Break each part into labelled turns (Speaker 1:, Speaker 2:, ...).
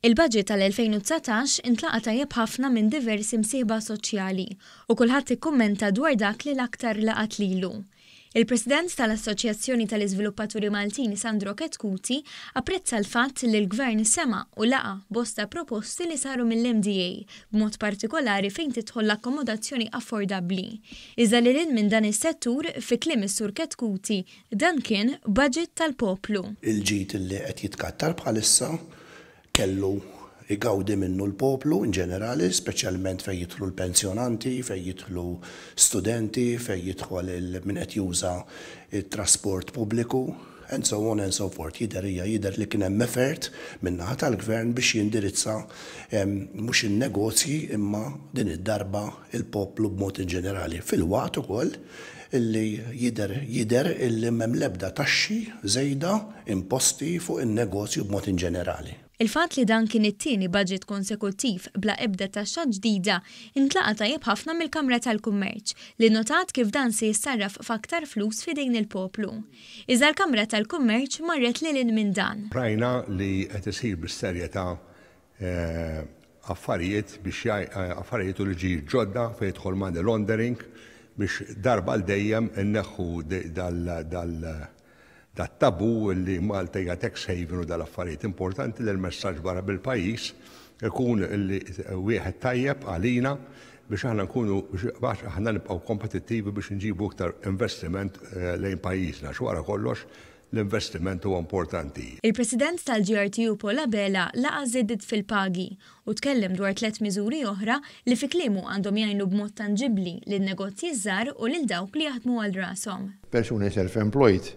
Speaker 1: Il-budget tal-2019 intlaqa' tajjeb ħafna minn diversi msieħba soċjali u kulħadd ikkummenta dwar dak li l-aktar laqat lilu. Il-President tal-Assoċjazzjoni tal-Iżviluppaturi Maltin Sandro Chetcuti apprezza l-fatt li l-Gvern sema' u laqa' bosta proposti li saru mill-MDA, b'mod partikolari fejn tidħol l-akkomodazzjoni affordabbli. Iżda lil hinn minn dan is-settur, fi kliem is-Sur Chetcuti, dan kien budget tal-poplu.
Speaker 2: Il-ġid li qed jitkattar bħalissa kellu jgawdi minnu l-poplu in ġenerali, speċjalment fejn jidħlu l-pensjonanti, fejn jidħlu studenti, fejn jidħol min qed juża t-trasport pubbliku, and so on and so forth. Jidher hija jidher li kien hemm effort min-naħa tal-Gvern biex jindirizza mhux in-negozji imma din id-darba l-poplu b'mod in ġenerali. Filwaqt ukoll illi jidher jidher illi m'hemm l-ebda taxxi żejda imposti fuq in-negozju b'mod in ġenerali.
Speaker 1: Il-fatt li dan kien it-tieni budget konsekuttiv bla ebda taxxa ġdida intlaqa' tajjeb ħafna mill-Kamra tal-Kummerċ li nnotat kif dan se jissarraf f'aktar flus f'idejn il-poplu. Iżda l-Kamra tal-Kummerċ marret lil hinn minn dan.
Speaker 3: Rajna li qed isir bis-serjetà affarijiet biex affarijiet u liġijiet ġodda fejn jidħol money laundering biex darba għal dejjem inneħħu dat-tabu li Malta hija tax haven u dal-affarijiet. Importanti li l-messaġġ barra mill-pajjiż ikun li wieħed tajjeb għalina biex aħna nkunu biex aħna nibqgħu kompetittivi biex nġibu iktar investiment lejn pajjiżna għax wara kollox L-investiment huwa importanti.
Speaker 1: Il-President tal-GRTU Paul Abela laqa' żidiet fil-pagi u tkellem dwar tlett miżuri oħra li fi kliemu għandhom jgħinu b'mod tanġibbli lin-negozji ż-żgħar u lil dawk li jaħdmu għal rashom.
Speaker 4: Persuni self-employed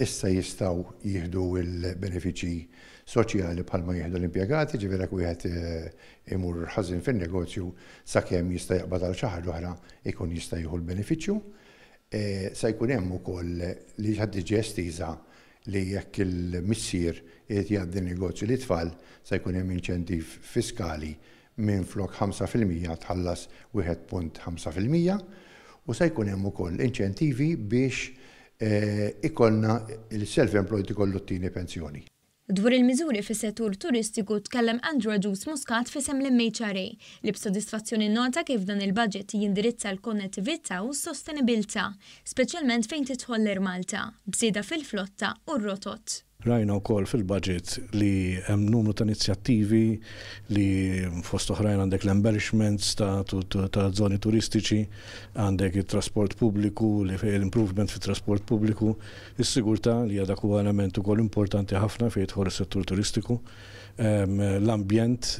Speaker 4: issa jistgħu jieħdu l-benefiċċji soċjali bħalma jieħdu l-impjegati, ġifieri jekk wieħed imur ħażin fin-negozju sakemm jista' jaqbad għal xi ħaġa oħra jkun jista' jieħu l-benefiċċju. Se jkun hemm ukoll li ħa tiġi estiża li jekk il-missier irid jgħaddi n-negozju lit-tfal se jkun hemm inċentiv fiskali minflok 5% tħallas 1.5% u se jkun hemm ukoll inċentivi biex ikollna l-self-employed ikollu t-tieni pensjoni.
Speaker 1: Dwar il-miżuri fis-settur turistiku tkellem Andrew Agius Muscat f'isem l-MHRA, li b'sodisfazzjon innota kif dan il-budget jindirizza l-konnettività u s-sostenibilità, speċjalment fejn tidħol l-Air Malta, b'żieda fil-flotta u r-rotot.
Speaker 5: Rajna wkoll fil-budget li hemm numru ta' inizjattivi li fost oħrajn għandek l-embellishments ta' ta' żoni turistiċi, għandek it-trasport pubbliku, l-improvement fit-trasport pubbliku, Is-sigurtà, li hija dak huwa element ukoll importanti ħafna fejn jidħol is-settur turistiku, l-ambjent,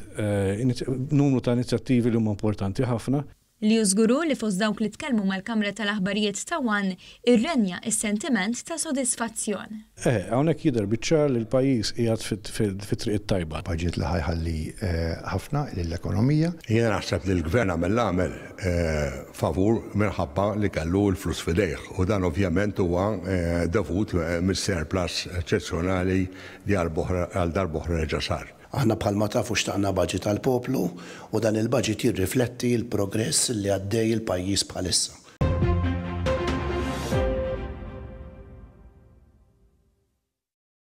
Speaker 5: numru ta' inizjattivi li huma importanti ħafna.
Speaker 1: Li hu żgur hu li fost dawk li tkellmu mal-kamra tal-aħbarijiet ta' one irrenja s-sentiment ta' sodisfazzjon.
Speaker 5: Eħe, hawnhekk jidher biċ-ċar li l-pajjiż qiegħed fit-triq it-tajba.
Speaker 4: Budget li ħa jħalli ħafna lill-ekonomija.
Speaker 3: Jiena naħseb li l-Gvern għamel l-għamel favur minħabba li kellu l-flus f'idejh u dan ovvjament huwa dovut mis-surplus eċċezzjonali li għal darb'oħra reġa' sar.
Speaker 2: Aħna bħalma tafu xtaqna budget għall-poplu u dan il-budget jirrifletti l-progress li għaddej il-pajjiż bħalissa.